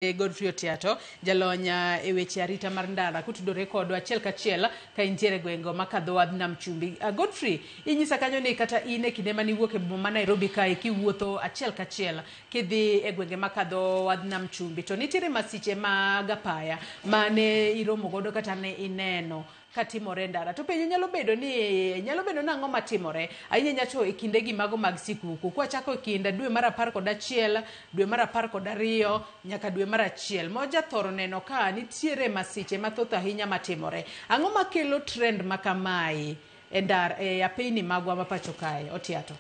Godfrey Otiato, jalony e weche arita mar ndara, kotudore kodwa achiel kachiel ka intiere e gwenge makadho wadh nam chumbi. Godfrey, inyisa kanyo ni kata in e kinde maniwuok e boma ma Nairobi kae kiwuotho achiel kachiel kidhi e gwenge makadho wadh nam chumbi, to nitiere masiche mag apaya mane iromo godo kata ne ineno katimore e ndara. To penjo nyalo bedo ni nyalo bedo nang'o matimore ahinya ahinya to e kindegi mago mag sikuku, kwachako e kind dwe mar 11, dwe mar 12 nyaka dwe mar 1 ma wajathoro neno ka nitiere masiche mathoth ahinya matimore. Ang'o makelo trend ma kamae e ndar e apeyni magwa ma pacho kae, Otiato?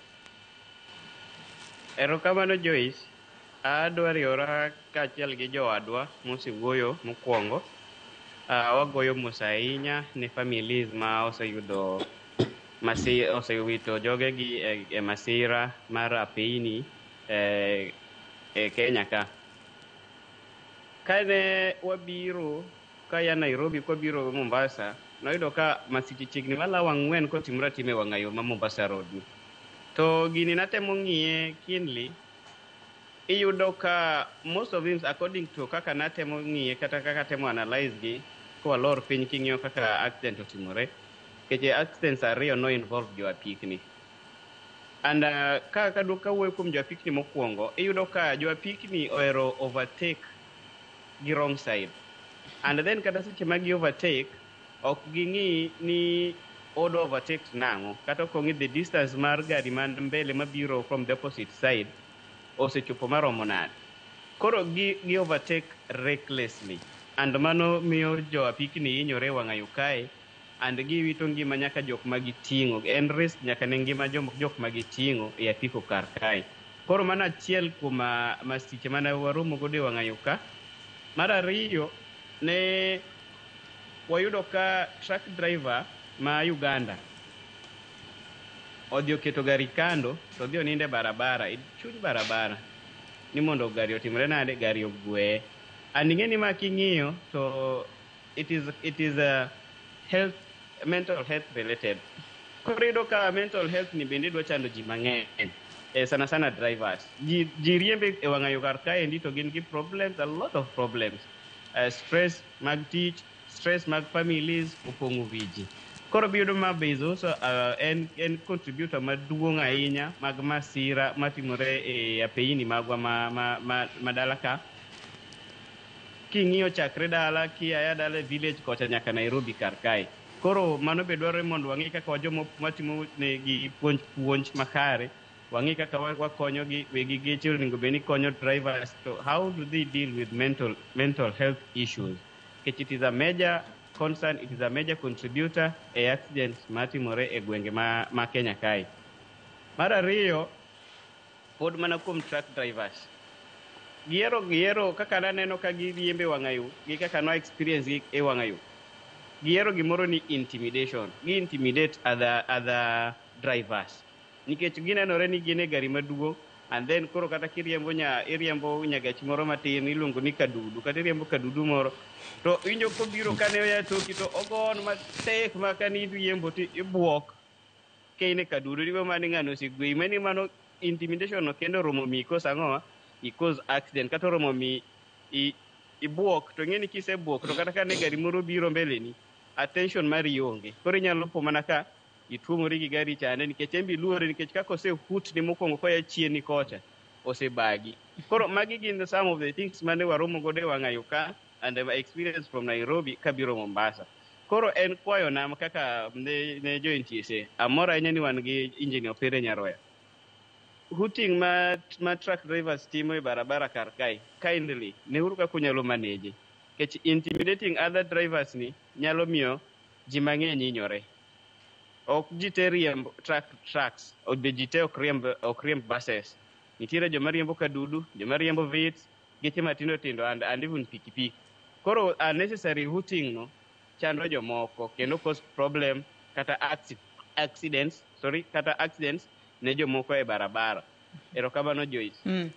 Erokamano, Joyce. Adwa riwora kaachiel gi jowadwa mosewuoyo mokwongo. Wagoyo mos ahinya ne families ma oseyudo osewito jogegi e masira mar apeyni e Kenya ka. Kane wabiro kaya Nairobi kwabiro Mombasa, noyudo ka masiche chiegni malawo 4 kotimore atima e wang'ayo ma Mombasa Road ni. To gini natemo ng'iye keenly, iyudo ka most of them, according to kaka natemo ng'iye kata kaka atemo analyze gi, kwalor piny king'iyo kaka accident otimore, nikech accidents ariyo no involve jo apikni. And ka kawuoyo kuom jo apikni mokwongo, iyudo ka jo apikni ohero overtake gi wrong side. And then kata seche ma gi overtake, ok ging'i ni odwa overtake nang'o, kata ok ong'i the distance mar gari man mbele mabiro from the opposite side osechopo maromo nade. Koro gi overtake recklessly. And mano miyo jo apikni hinyore e wang'ayo kae, and giwito ngima nyaka jok ma giting'o. En risk nyaka ne ngima jok ma giting'o e apiko kar kae. Koro mano achiel kuom masiche mane waromo godo e wang'ayo ka. Mar ariyo, ne wayudo ka truck driver ma Uganda odhi oketo gari kando to odhi onindo e barabara, e chuny barabara, ni mondo gari otimre nade, gari ogweye. And ing'e ni ma king'iyo to it is a health, mental health related. Koro iyudo ka mental health ni bende dwa chando ji mang'eny, sana sana drivers. Ji riembe e wang'ayo kar kaendi to gin gi problems, a lot of problems. Stress mag tich, stress mag families opong'o wi ji. Koro biyudo ma be is also en contributor maduong' ahinya mag masira matimore e apeyini magwa ma dala ka. King'iyo chakre dala, kia dala e village kocha nyaka Nairobi kar kae. Koro mano be dwarore mondo wang'i kaka wajoma matimo negi puonj makare, wang'i kaka wakonyogi, wegi geche onego bed ni konyo drivers to how do they deal with mental health issues. Nikech it is a major concern, it is a major contributor e accidents matimore e gwenge ma Kenya kae. Mar ariyo, pod mana kuom truck drivers. Gihero kaka naneno ka giriembo e wang'ayo gi kaka no experience gi e wang'ayo. Gihero gimoro ni intimidation. Gi intimidate other drivers. Nikech ginenore ni gin e gari maduong', and then koro kata kiriembo nya iriembo nyagach moro matin iluongo ni kadudu, kata iriembo kadudu moro to iwinjo kobiro kane oya toki to ogon matek ma kane iriembo to ibuok ka in e kadudu dipo mana ni ng'ano osegweyi. Mani mano intimidation no kende oromo mi i cause ang'owa, i cause accident, kata oromo mi ibuok. To ing'e ni kisebuok to kata ka ne gari moro biro mbele ni, attention mari onge, koro inyalo po mana ka ituomori gi gari chande, nikech en be iluore, nikech kaka osehutni mokwongo koya chieni kocha osebagi. Koro magi gin some of the things mane waromo godo e wang'ayo ka and my experience from Nairobi kabiro Mombasa. Koro en kwayona kaka ne jo NTSA, amor ahinya ni wan gi Engineer Opere Nyaroya. Hooting ma truck drivers timo e barabara kar kae, kindly neuru kaka unyalo manage, nikech intimidating other drivers ni nyalo miyo ji mang'eny hinyore. Ok ji te riemb trucks, be ji te ok riemb buses. Nitiere joma riembo kadudu, joma riembo vits, geche matindo tindo and even pikipiki. Koro unnecessary hooting no chando jomoko kendo cause problem kata accidents, sorry, kata accidents ne jomoko e barabara. Erokamano, Joyce.